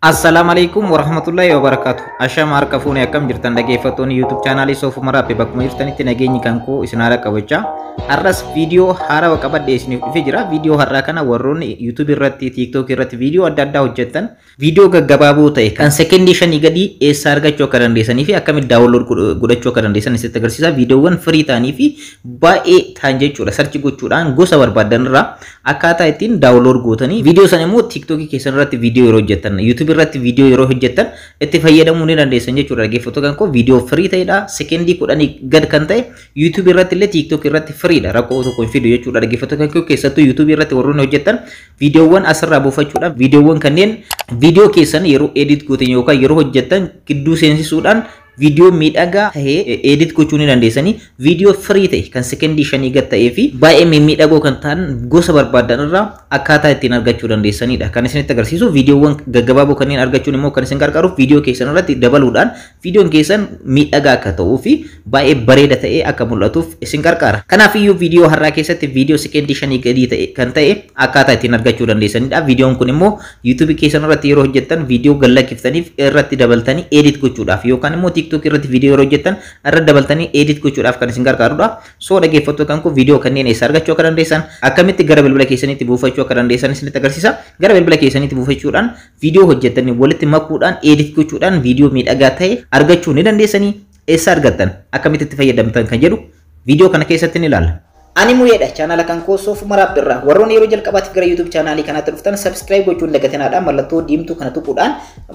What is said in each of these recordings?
Assalaamu alaikum warahmatullahi wabarakatuh. Ashama harka fuune, akkam jirtan dhaggeeffattoonni YouTube chaanaalii Soofuma Raappe? Bakkuma jirtanitti nageenyi kan koo isin haala qabachaa. Har'as viidiyoo haarawaa qabadhee isiniif dhufee jira. Viidiyoo har'aa kana warroonni YouTube irratti, TikTok irratti viidiyoo adda addaa hojjettan, viidiyoo gaggabaaboo ta'e kan sekendii 5 gadii eessaa argachuu akka dandeessanii fi akkamitti download godhachuu akka dandeessan isinitti agarsiisa. Viidiyoowwan free ta'anii fi baay'ee ta'an jechuudha. Search gochuudhaan gosa barbaadan irraa akkaataa ittiin download gootanii viidiyoo sana immoo TikTok keessan irratti viidiyoo yeroo hojjettan, YouTube irratti viidiyoo yeroo hojjettan itti fayyadamuu ni dandeessan jechuudha. Dhaggeeffattoota kan koo, viidiyoo free ta'edha. Sekendii 10 gad kan ta'e YouTube irratti illee TikTok irratti freedha. Rakkoo tokko hin fidu jechuudha. Dhaggeeffattoota kan koo, keessattuu YouTube irratti warroonni hojjettan viidiyoowwan asirraa buufachuudhaan viidiyoowwan kanneen viidiyoo keessan yeroo edit gootan yookaan yeroo hojjettan gidduu seensisuudhaan viidiyoo miidhagaa ta'ee edit gochuu ni dandeessanii. Viidiyoo free ta'e kan sekendii 5 gad ta'ee fi baay'ee mimmiidhagoo kan ta'an gosa barbaadan irraa akkaataa ittiin argachuu dandeessanidha. Kan isinitti agarsiisu viidiyoowwan gaggabaaboo kanneen argachuun immoo kan isin gargaaruuf viidiyoo keessan irratti dabaluudhaan viidiyoon keessan miidhagaa akka ta'uu fi baay'ee bareeda ta'ee akka mul'atuuf isin gargaara. Kanaaf iyyuu viidiyoo har'aa keessatti viidiyoo sekendii 5 gadii ta'e kan ta'e akkaataa ittiin argachuu dandeessanidha. Viidiyoon kun immoo YouTube keessan irratti yeroo hojjettan viidiyoo gad lakkiftaniif irratti dabaltanii edit gochuudhaaf yookaan immoo TikTok irratti viidiyoo yeroo hojjettan irratti dabaltanii edit gochuudhaaf kan isin gargaarudha. So dhaggeeffattoota kan koo, viidiyoo kanneen eessa argachuu akka dandeessan, akkamitti gara bilbila keessaniitti buufachuu akka dandeessan isinitti agarsiisa. Gara bilbila keessaniitti buufachuudhaan viidiyoo hojjettanii walitti makuudhaan edit gochuudhaan viidiyoo miidhagaa ta'e argachuu ni dandeessanii. Eessa argattan, akkamitti itti fayyadamtan kan jedhu viidiyoo kana keessatti ni ilaalla. Ani Muyeedha, chaanaala kan koo Soofuma Raabbiirraa. Warroonni yeroo jalqabaatiif gara YouTube chaanaalii kanaatti dhuftan subscribe gochuun dagatinaadha. Mallattoo diimtuu kana tuquudhaan,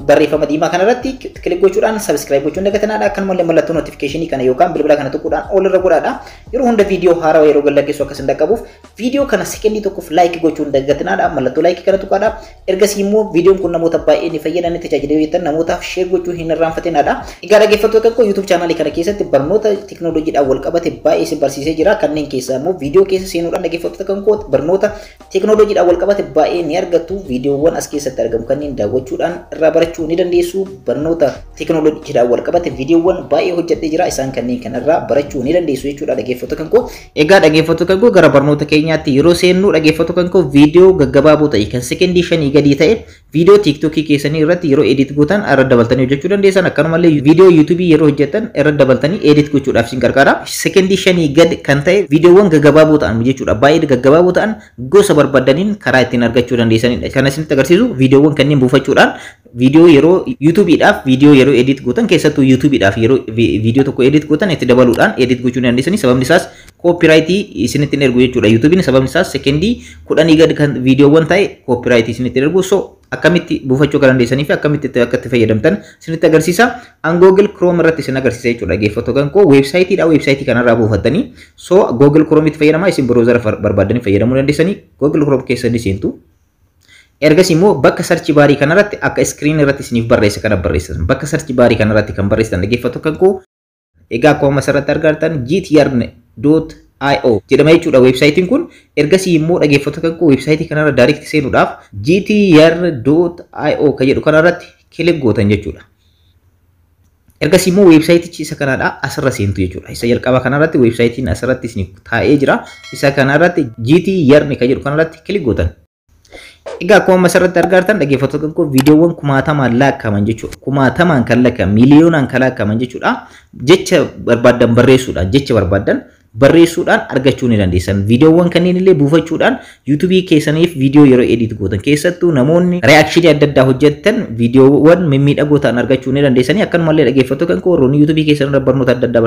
barreeffama diimaa kanarratti click gochuudhaan subscribe gochuun dagatinaadha. Akkanumallee mallattoo notificationii kana yookaan bilbila kana tuquudhaan ol irra godhaadha. Yeroo hunda viidiyoo haarawaa yeroo gadlakkisu akka isin dhaqqabuuf viidiyoo kana sekendii tokkoof like gochuun dagatinaadha. Mallattoo likeii kana tuqaadha. Ergasii immoo viidiyoon kun namoota baay'ee ni fayyadan, ni tajaajila yoo jettan namootaaf share gochuu hin irraanfatinaadha. Egaa dhaggeeffattoota koo, YouTube chaanaalii kana keessatti barnoota teekinooloojiidhaan wal qabate baay'ee isin barsiisee jira. Kanneen keessaa immoo viidiyoo keessa seenuudhaan dhaggeeffattoota kan koo barnoota teekinooloojiidhaan wal qabate baay'ee ni argattu. Viidiyoowwan as keessatti argamu kanneen daawwachuudhaan irraa barachuu ni dandeessu. Barnoota teekinooloojiidhaan wal qabate viidiyoowwan baay'ee hojjedhee jira. Isaan kanneen kanarraa barachuu ni dandeessu jechuudha, dhaggeeffattoota kan koo. Egaa dhaggeeffattoota kan koo, gara barnoota keenyaatti yeroo seennu, dhaggeeffattoota kan koo, viidiyoo gaggabaaboo ta'e kan sekendii 5 gadii ta'e viidiyoo TikTokii keessanii irratti yeroo edit gootan irra dabaltanii hojjechuu dandeessan. Akkanumallee viidiyoo YouTubeii yeroo hojjetan irra dabaltanii edit gochuudhaaf isin gargaara. Sekendii 5 gad kan ta'e viidiyoowwan gaggabaaboo ta'an jechuudha. Baay'ee gaggabaaboo ta'an gosa barbaadaniin karaa ittiin argachuu dandeessanidha. Kan isinitti agarsiisu viidiyoowwan kanneen buufachuudhaan viidiyoo yeroo YouTubeiidhaaf viidiyoo yeroo edit gootan, keessattuu YouTubeiidhaaf yeroo viidiyoo tokko edit gootan itti dabaluudhaan edit gochuu dandeessanii. Sababni isaas copyrightii isinitti hin ergu jechuudha. YouTubeiin sababni isaas sekendii 10 gad kan viidiyoowwan ta'e copyrightii isinitti ergu. So akkamitti buufachuu akka dandeessanii fi akkamitti akka itti fayyadamtan isinitti agarsiisa. An Google Chrome irratti isin agarsiisa jechuudha. Dhaggeeffattoota kan koo, weebsaayitiidha. Weebsaayitii kanarraa buufattanii, so Google Chrome itti fayyadamaa, isin browsera barbaadanii fayyadamuu dandeessanii. Google Chrome keessa ni seentu. Ergasii immoo bakka search barii kanarratti akka screen irratti isiniif barreessa kana barreessan. Bakka search barii kanarratti kan barreessitan, dhaggeeffattoota kan koo, egaa akkuma asirratti argattan gtyarn.io jedhama jechuudha weebsaayitiin kun. Ergasii immoo dhaggeeffattoota kan koo, weebsaayitii kanarra direct seenuudhaaf gtyarn.io kan jedhu kanarratti click gootan jechuudha. Ergasii immoo weebsaayitichi isa kanaadha, asirra seentu jechuudha. Isa jalqaba kanarratti weebsaayitiin asirratti isiniif taa'ee jira. Isa kanarratti GTYarn kan jedhu kanarratti click gootan. Egaa akkuma asirratti argartan, dhaggeeffattoota koo, viidiyoowwan kumaatamaan lakkaa'aman jechuudha. Kumaatamaan kan lakkaa'aman, miiliyoonaan kan lakkaa'aman jechuudha. Jecha barbaaddan barreessuudhaan, jecha barbaaddan barreessuudhaan argachuu ni dandeessan. Viidiyoowwan kanneen illee buufachuudhaan YouTubeii keessaniif viidiyoo yeroo edit gootan, keessattuu namoonni reactionii adda addaa hojjettan viidiyoowwan mimmiidhagoo ta'an argachuu ni dandeessanii. Akkanumallee dhaggeeffattoota kan koo, warroonni YouTubeii keessan irra barnoota adda addaa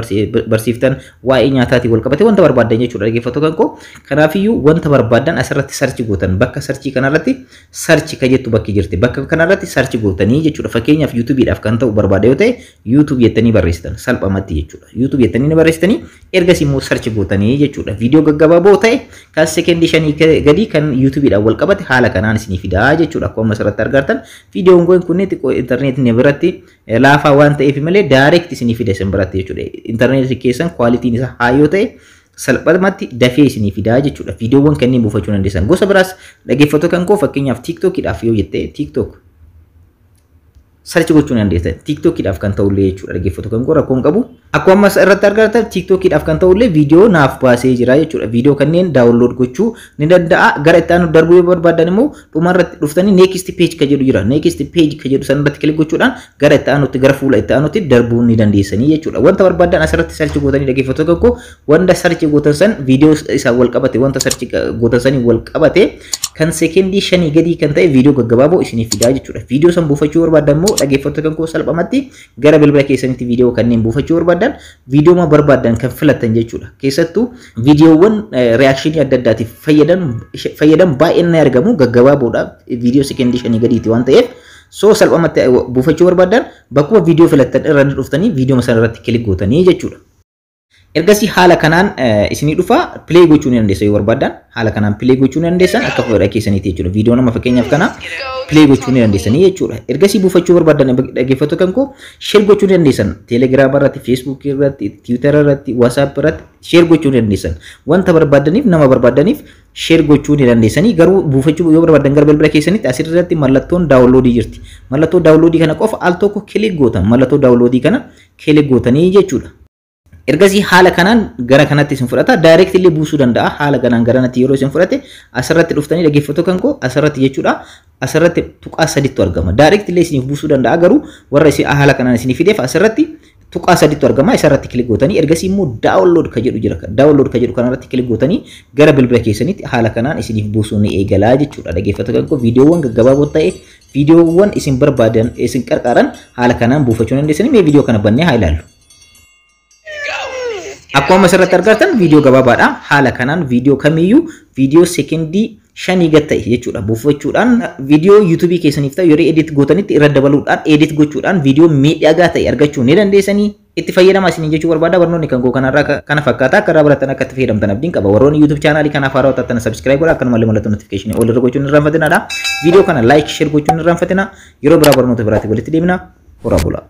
barsiiftan, waa'ee nyaataatiin wal qabate wanta barbaaddan jechuudha, dhaggeeffattoota kan koo. Kanaafiyyuu wanta barbaaddan asirratti search gootan. Bakka searchii kanarratti search ka jettu bakki jirti. Bakka kanarratti search gootanii jechuudha. Fakkeenyaaf YouTubeiidhaaf kan ta'u barbaada yoo ta'e YouTube jettanii barreessitan salphumatti jechuudha. YouTube jettanii ni barreessitanii, ergasii immoo search gootanii jechuudha. Viidiyoo gaggabaaboo ta'e kan sekendii 5 gadii kan YouTubeiidhaan wal qabate haala kanaan isinii fidaa jechuudha. Akkuma asirratti argartan viidiyoon kunneen xiqqoo intarneetiin biratti laafaa waan ta'eef malee direct isinii fida isin biratti jechuudha. Intarneetii keessan qualityn isaa haa yoo ta'e salphumatti dafee isinii fidaa jechuudha. Viidiyoowwan kanneen buufachuu dandeessan. Gosa biraas dhaggeeffattoota kan koo, fakkeenyaaf TikTokiidhaaf yoo jette, TikTok Search gochuu ni dandeessan. TikTokiidhaaf kan ta'ullee jechuudha, dhaggeeffattoota kan koo, rakkoo hin qabu. Akkuma ammas irratti argattan TikTokiidhaaf kan ta'ullee viidiyoo naaf baasee jira jechuudha. Viidiyoo kanneen download gochuu ni danda'a. Gara itti aanu darbuu yoo barbaadan immoo dhuma irratti dhuftanii next page ka jedhu jira. Next page ka jedhu san irratti click gochuudhaan gara itti aanutti, gara fuula itti aanutti darbuu ni dandeessanii jechuudha. Wanta barbaadan asirratti search gootanii, dhaggeeffattoota kan koo, wanta search gootan san viidiyoo isaa wal qabate, wanta search gootan sanii wal qabate kan sekendii 5 gadii kan ta'e viidiyoo gaggabaaboo isiniif fidaa jechuudha. Viidiyoo san buufachuu barbaadan immoo, dhaggeeffattoota kan koo, salphumatti gara bilbila keessanitti viidiyoo kanneen buufachuu barbaadan viidiyoo barbaadan kan filattan jechuudha. Keessattuu viidiyoowwan reaction adda addaatiif fayyadan baay'een ni argamu, gaggabaaboodha, viidiyoo sekendii 5 gadiiti waan ta'eef. So salphumatti buufachuu barbaadan bakkuma viidiyoo filattan irra dhuftanii viidiyoo sana irratti click gootanii jechuudha. Ergasii haala kanaan isinii dhufa, play gochuu ni dandeessa yoo barbaadan, haala kanaan play gochuu ni dandeessan akka fedha keessaniiti jechuudha. Viidiyoo nama fakkeenyaaf kana play gochuu ni dandeessanii jechuudha. Ergasii buufachuu barbaadan, dhaggeeffattoota kan koo, share gochuu ni dandeessan. Teelegiraama irratti, Feesbuukii irratti, Tiwutara irratti, Waasaap irratti share gochuu ni dandeessan. Wanta barbaadaniif, nama barbaadaniif share gochuu ni dandeessanii. Garuu buufachuu yoo barbaadan gara bilbila keessanitti asirratti mallattoon downloadii jirti. Mallattoo downloadii kana qofa al tokko click gootan, mallattoo downloadii kana click gootanii jechuudha. Ergasii haala kanaan gara kanatti isin fudhata. Direct illee buusuu danda'a. Haala kanaan gara kanatti yeroo isin fudhate asirratti dhuftanii, dhaggeeffattoota kan koo, asirratti jechuudha. Asirratti tuqaa sadittu argama. Direct illee isiniif buusuu danda'a, garuu warra isin haala kanaan isinii fideef asirratti tuqaa sadittu argama. Isarratti click gootanii ergasii immoo download ka jedhu jira. Download ka jedhu kanarratti click gootanii gara bilbila keessanitti haala kanaan isiniif buusuu ni eegalaa jechuudha. Dhaggeeffattoota kan koo, viidiyoowwan gaggabaaboo ta'e, viidiyoowwan isin barbaadan, isin qarqaaran haala kanaan buufachuu dandeessanii. Mee viidiyoo kana bannee haa ilaallu. Akkuma asirratti argattan viidiyoo gabaabaadha. Haala kanaan viidiyoo kamiyyuu, viidiyoo sekendii 5 gad ta'e jechuudha. Buufachuudhaan viidiyoo yuutuubii keessaniif ta'u yeroo edit gootanitti irra dabaluudhaan, edit gochuudhaan viidiyoo miidhagaa ta'e argachuu ni dandeessanii. Itti fayyadamaa isiniin jechuu barbaada. Barnoonni kan koo kanarraa kana fakkaata. Akka irraa baratan, akka itti fayyadamtan abdiin qaba. Warroonni YouTube chaanaalii kanaaf haarawaa taatan subscribe godhaa. Akkanumallee mallattoo notification ol irra gochuun hin irraanfatinaadha. Viidiyoo kana like, share gochuun hin irraanfatina. Yeroo biraa barnoota biraatti walitti deemina. Horaa bulaa.